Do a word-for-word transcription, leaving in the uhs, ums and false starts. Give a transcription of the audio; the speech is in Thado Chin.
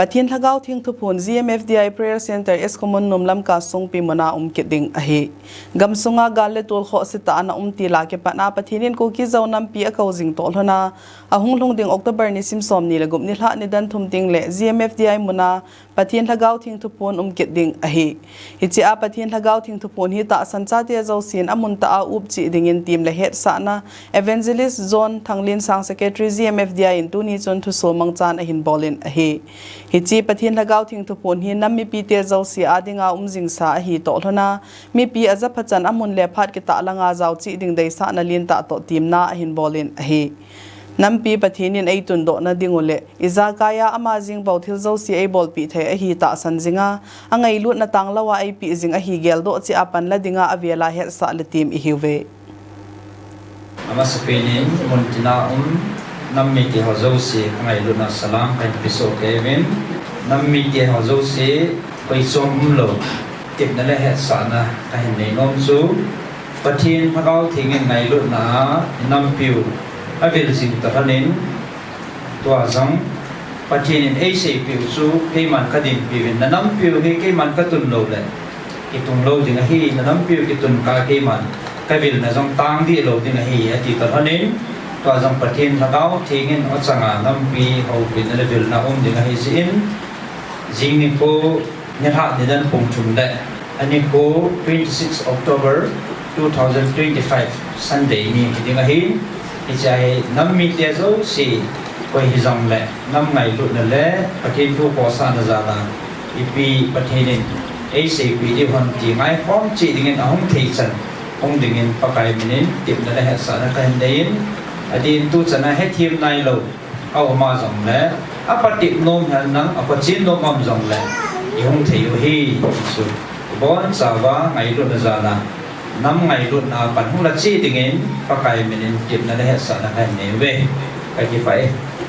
Pathen Lhagao Theng thuphon G M F D I Prayer Center S Khomon Numlam Kasungpi muna um kit ding ahi. Gamsunga gal le tol khohse tah ana um til a kipat a Pathen in Kuki Zo nampi akou jing toh lhon a, ahung lhung ding October nisim somni le gup nilhah nidan thum teng le G M F D I muna Pathen Lhagao Theng thuphon um kit ding ahi. Hiche a Pathen Lhagao Theng thuphon hi tahsan chate jousen amun tah a up cheh dingin tem le hetsahna Evangelist John Thanglinsang Secretary G M F D I in tuni chun thusoh mangchan ahin bol in ahi. Hiche Pathen Lhagao Theng thuphon hi nam mipite jouse a dinga um jingsa ahi toh lhon a, mipi ajaphachan amun le phat kitah langa jao cheh ding deisahna lentah toh temna ahin bol in ahi. Nampi Pathen in eitundoh na ding u le ijakai a ama jeng bou thil jouse eibolpeh thei ahi tahsan jing a, angailutna tanglou a eipeh jing ahi geldoh cheh a panla dinga avel a hetsah le tem ihiuve. Amasapen in muntina um nam mite ho jouse kangailutna salam kahin pesoh kei uvin, nam mite ho jouse koi chom umlou tepna le hetsahna kahin nei nom chu Pathen Lhagao Theng in ngailutna a inampiu avil jing toh lhon in, tua jong Pathen in eiseipeh u chu keiman kadinpi uvin, nanampiu hi keiman katun lou le kitung lou ding ahi, nanampiu kitun kah a keiman kavilna jong tang dih lou ding ahi, ati toh lhon in, tua jong Pathen Lhagao Theng in achang a nampi houpina le vilna um ding ahi jeh in, jing nikho nilhah nidan pung thum le anikho twenty six October two thousand twenty five Sunday ni hiding ahi. Hiche a hi nam mite jouse koi hijongle nam ngailutna le Pathen thu kosahna jal a ipi Pathen in eiseipeh diu ham ti ngaikhom cheh dingin ahung thei chan hung dingin Pakai min in tepna le hetsahna kahin nei in, adeh in tuchan a hethem nailou aum a jongle, apatep nom henlang, apachen nom aum jongle, ihung thei u ahi, ti chu ibonchauva ngailutna jal a nam ngailutna a pan hung la cheh dingin Pakai min in tepna le hetsahna kahin nei uve. Kakipah e.